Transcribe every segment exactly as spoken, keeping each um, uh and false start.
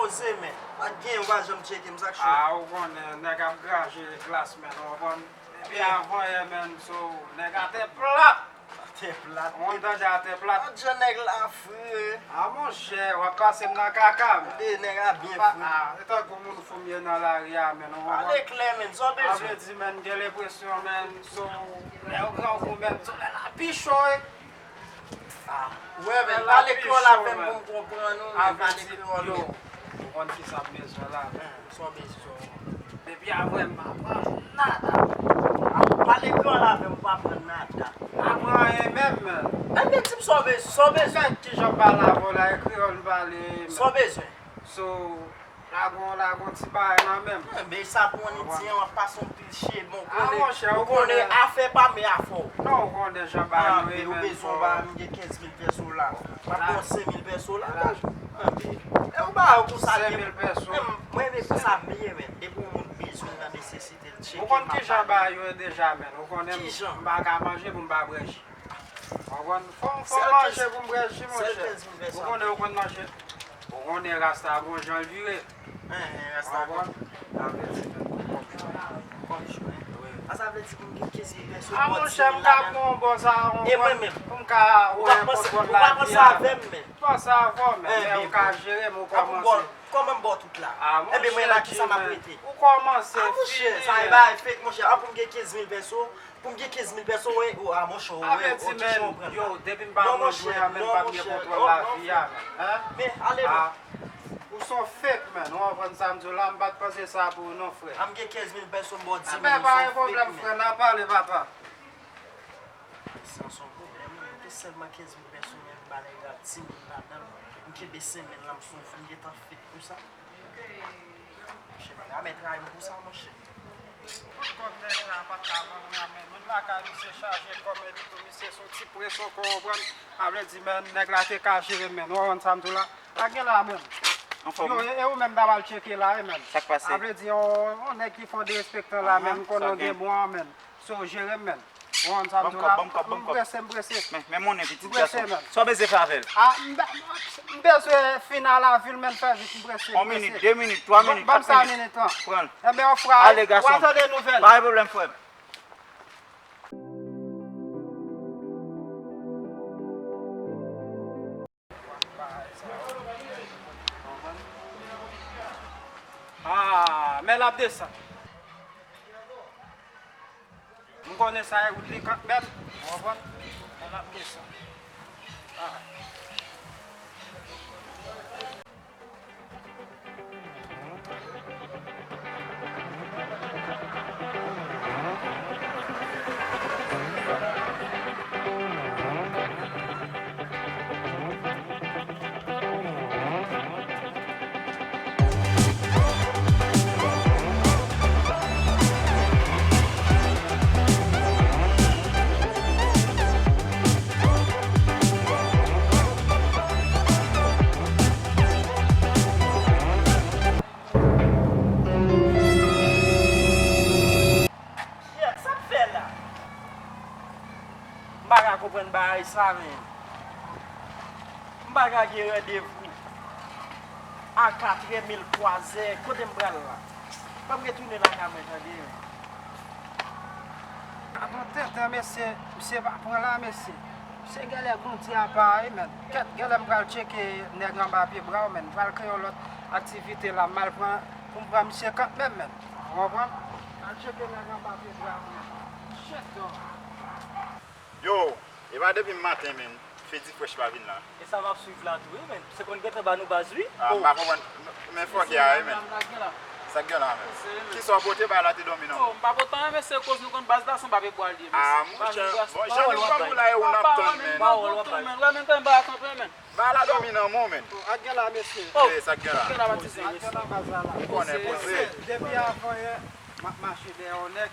Se men, pa t gen, ou pa janm tcheke m, sa k cho? Ah, ou konnen, nèg ap graje glas, men, ou konprann? Depi avan yè, men, so, nèg atè plat. Atè plat. Ou tande atè plat? Gad jan nèg la fre. Ah, monchè, w ap pase m nan kaka, men. Tande nèg la byen fre. Ah, e tankou moun fou m ye nan lari a, men, ou konprann? Pale klè, men, sa w bezwen? Sa vle di, men, gen lenpresyon, men, so, lè yo grangou, men, solèy la pi cho, wi. Ah, ou wè, men, pale kreyòl avè m pou m konprann ou, men, pale kreyòl, men. Ou konn kisa m bezwen la, men. Sa w bezwen? Depi avè m, m pa pran nada. Ah, pale kreyòl avè m, m pa pran nada. M pa pran anyen menm, men. Enben, di m sa w bezwen, sa w bezwen. Gad kijan m pale avè w la, e kreyòl m pale, men. Sa w bezwen? So, Lagon, lagon ti bagay nan men m. Enben, sa pou ann di an, w ap pase yon pil chye. Bon, ou konnen, ou konnen afè pa m e afè w. Non, ou konnen jan bagay yo ye, men. Ou bezwen ba m gen kenz mil pèso la. M ap ba w senk mil pèso la. Enben, e ou ba yo konsa l ye. Senk mil pèso. Mwen, mwen, men konsa m ye, men. Depi yon moun bezwen nan nesesite l, tcheke m ap ba li. Ou konn kijan bagay yo ye deja, men. Ou konnen m pa ka manje pou m pa bwè ji. Ou konprann? Fò, fò manje pou m bwè ji, monchè. Ou konnen, ou konn manje. Ou konnen rasta gon jan l vire. Ou konprann? Sa vle di, men, kòb jwenn. A, sa vle di pou m gen kenz mil pèso, ah, monchè, m ka pran yon bò sa, ou konprann? Pou m ka wè kontwòl lavi a. Ou pa panse avè m, men. Panse avè w, men, men ou ka jere m, ou kòmanse. Kòman m ba w tout la? Enben, mwen la, kisa m ap rete? Ou kòmanse, fini, men. Ah, monchè, sa e bagay fake, monchè. Ah, pou m gen kenz mil pèso, Pou m gen kenz mil pèso, wi, ou, a, monchè, ou, wi, ou, kijan ou pran la? Yo, depi m pa pran jwè a, men m p ap gen kontwòl lavi a, men. Men, ale non. Ou s on fake, man. Ou konprann sa m di w la, m pa t panse sa pou ou non, frè. A, m gen kenz mil pèso, m ba w di mil, ou s on fake, man. Papa, pa gen pwoblèm, frè, n a pale, papa. Sa s on pwoblèm, wi, m gen sèlman kenz mil pèso, men m ba nèg la di mil ladan l. M kenbe senk mil la, m s on, m gentan fake pou sa. Monchè, nèg la mèt rayi m pou sa, monchè. Tout kòb nèg la pa t ka ban mwen, men moun lakay misye chaje kòb, men li tou, misye se yon ti preson, konprann? A vle di, men, nèg la te ka jere m, men, ou konprann sa m di w la? A gen la, men. Anfòm. Yo, e, e ou menm, n ap al tcheke la, e, men. Sa k pase? A vle di, yon, yon nèg ki fè w derespektan la, men, m konnen w gen bon an, men. So, jere m, men. Ou konn sa m di w la? Ban m kòb, ban m kòb, ban m kòb. M prese, m prese. Men, men monnen pitit gason. M prese, men. Sa w bezwen fè avè l? A, m be-, m bezwen fin a lavi l, men fè vit, m prese, m prese. On minit, de minit, twa minit, kat minit. Ban m sa minit lan. Pran l. Enben, yon frè, ale, gason. W a tande nouvèl. Pa gen pwoblèm, frè m. Ah, men l ap desann. M konnen sa e wout li kanmenm, ou konprann? Men l ap desann. Ah. Kiyès sa k fè la? M pa ka konprann bagay sa, men. M pa ka gen randevou a katrè, men l twazè. Kote m pral la? Ban m retounen lakay mwen, tande. Gadon tenten, mesye, misye pa pran la, mesye. Misye genlè grandi apa, wi, men. Kèt, genlè m pral tcheke nèg anba pye bra w, men. M pral kreye yon lòt aktivite la, m al pran, pou m pran misye kanmenm, men. Ou konprann? Al tcheke nèg anba pye bra w, men. Shit, dog. Yo, e pa depi maten, men, Fedi Fresh pa vin la. E sa m ap swiv la tou, wi, men. Se konn gentan ba nou baz, wi. Ah, m pa konprann. Men fòk y a, wi, men. Sa k gen la, men? Kisa w pote, ba la te dòmi nan men w? Oh, m pa pote anyen, mesye, koz nou konn baz la se yon pape bwa l ye, mesye. Ah, monchè, bon, jan nou kòm ou la e ou n ap tann, men. Pawòl w ap bay. Lè men tann ba kanpe, men. Ba la dòmi nan men w, men. Oh, ak gen la, mesye. Eh, sa k gen la? Ak gen la, patizan, mesye. Ak gen la, baz la, la. Ou konnen, poze. Depi avan yè, m ap mache dèyè yon nèg.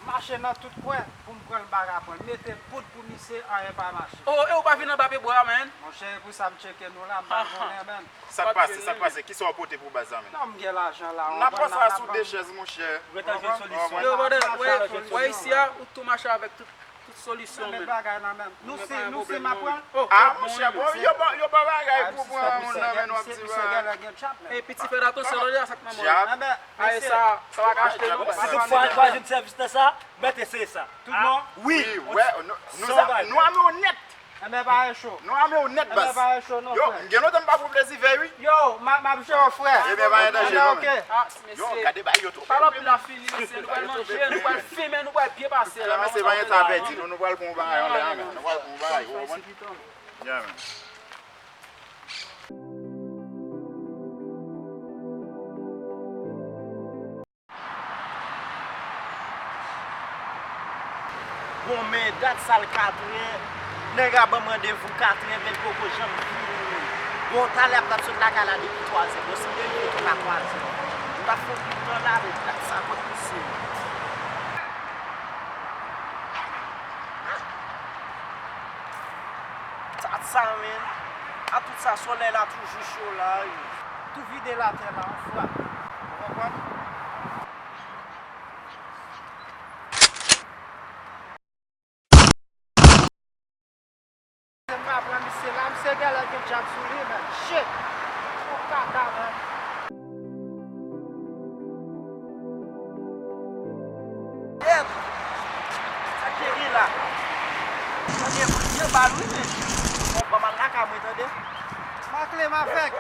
Mache nan tout kwen pou m pran l, m pa ka pran l. Mete poud pou misye, anyen pa mache. Oh, e ou pa vin anba pye bwa, man? Monchè, e pou sa m tcheke nou la, m pa konnen, man. Sa k pase, sa k pase? Kisa w pote pou baz la, man? Non, m gen lajan la, w konprann, n ap pase asou de chèz, monchè. Ou gentan jwenn solisyon. Yo, brother, w wè isi a, ou tou mache avèk tout, tout Solisyon, Men men. Bagay la menm. Nou se, nou se m ap pran. Ah, monchè, bon, yo ba, yo ba bagay pou pran moun nan, men nou ap di bagay. Ey, piti, fè atansyon, tande a sa k nan men w. Aye, sa, sa pa ka achte, non. Si toutfwa w pa jwenn sèvis nan sa, mèt eseye sa. Tout bon? Wi, wè, nou, nou, nou ame onèt. Enben, pa e cho. Nou ame onèt, baz. Enben, pa e cho, non, Yo, frè. M gen lontan m pa pwoblezi vè, wi. Yo, m ap, m ap jere w, frè. Ebyen, pa gen danje, non, Ok. men. Ah, Yo, mesye. Gade bagay yo tou. Pa lòt la fini, mesye. Nou pral manje, nou pral fimen, nou pral byen pase la. Mesye, pa gen tan a pèdi, non, nou pral pran yon bagay anlè a, men. Nou pral pran yon bagay, ou konprann? Yeah, man. Bon, men dat sa l katrè, nèg la ban m randevou katrè, men l poko janm vini. Bon, talè ap t ap sot lakay la depi twazè. Bon, si m te rive tou ka twazè. M t ap fè yon pil tan la, men dat sa kot misye ye? Dat sa, men. A tout sa, solèy la toujou cho la, wi. Tou vide l atè la, yon frap. Ou konprann? M pa pran misye la, misye genlè gen djab sou li, men. Shit! Fò kaka, men. Yèt! Sa k te gen la? Tande, moun gen bal, wi, men. Bon, ban m al lakay mwen, tande. Makle m avèk.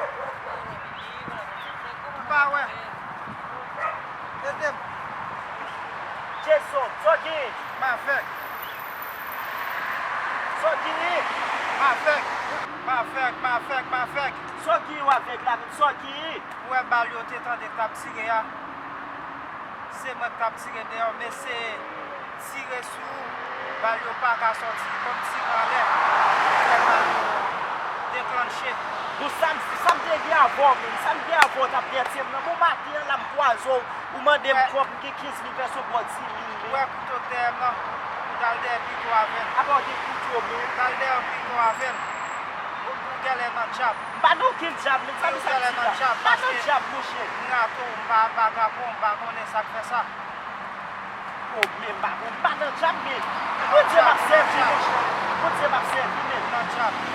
M pa wè. Ede m. Jason, sa w genyen? M avèk. Sa w genyen? M avèk. M avèk, m avèk, m avèk. Sa w genyen w avèk la menm? Sa w genyen? Ou wè bal yo te tande k t ap tire a? Se mwen k t ap tire deyò, m eseye tire sou ou, bal yo pa ka sòti, kòm tire anlè, fè bal yo deklanche. Bon, sa m, sa m te gen avè w menm, sa m gen avè w t ap dètye m nan. Bon, maten an la m kwaze w, ou mande m kòb, m gen kenz mil pèso, bò di mil. Ou wè kouto k dèyè m nan, ou t al dèyè pito avè l. Apa w gen kouto menm? T al dèyè pito avè l. Ou, ou genlè nan djab. M pa nan okenn djab, men sa misye ap di la. M pa nan djab, monchè. M rato w, m pa vagabon, m pa konnen sa k fè sa. Oh, men m pa, m pa nan djab, men Bondye m ap sèvi, monchè. Bondye m ap sèvi, men.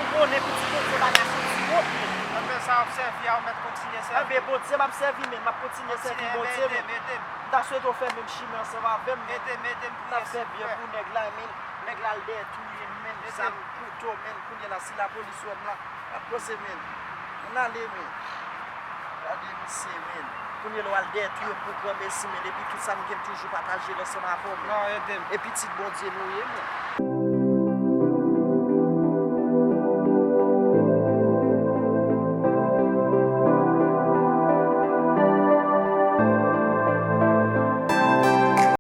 Ou konnen pitit Bondye bagay soti wot, men. Enben, sa w ap sèvi a, ou mèt kontinye sèvi. Enben, Bondye m ap sèvi, men. M ap kontinye sèvi Bondye, men. M ta swete w fè menm chimen ansanm avè m, men. M ta fè byen pou nèg la, men. Nèg la al dèyè touye m, men. Zam, kouto, men. Kounye a la, si lapolis wè m la, y ap panse, men. Ann ale, men. Gade misye, men. Kounye a la w al dèyè touye m pou pran mesi, men. Epi tout sa m gen, m toujou pataje l ansanm avè w, men. Non, ede m. E pitit Bondye nou ye, men.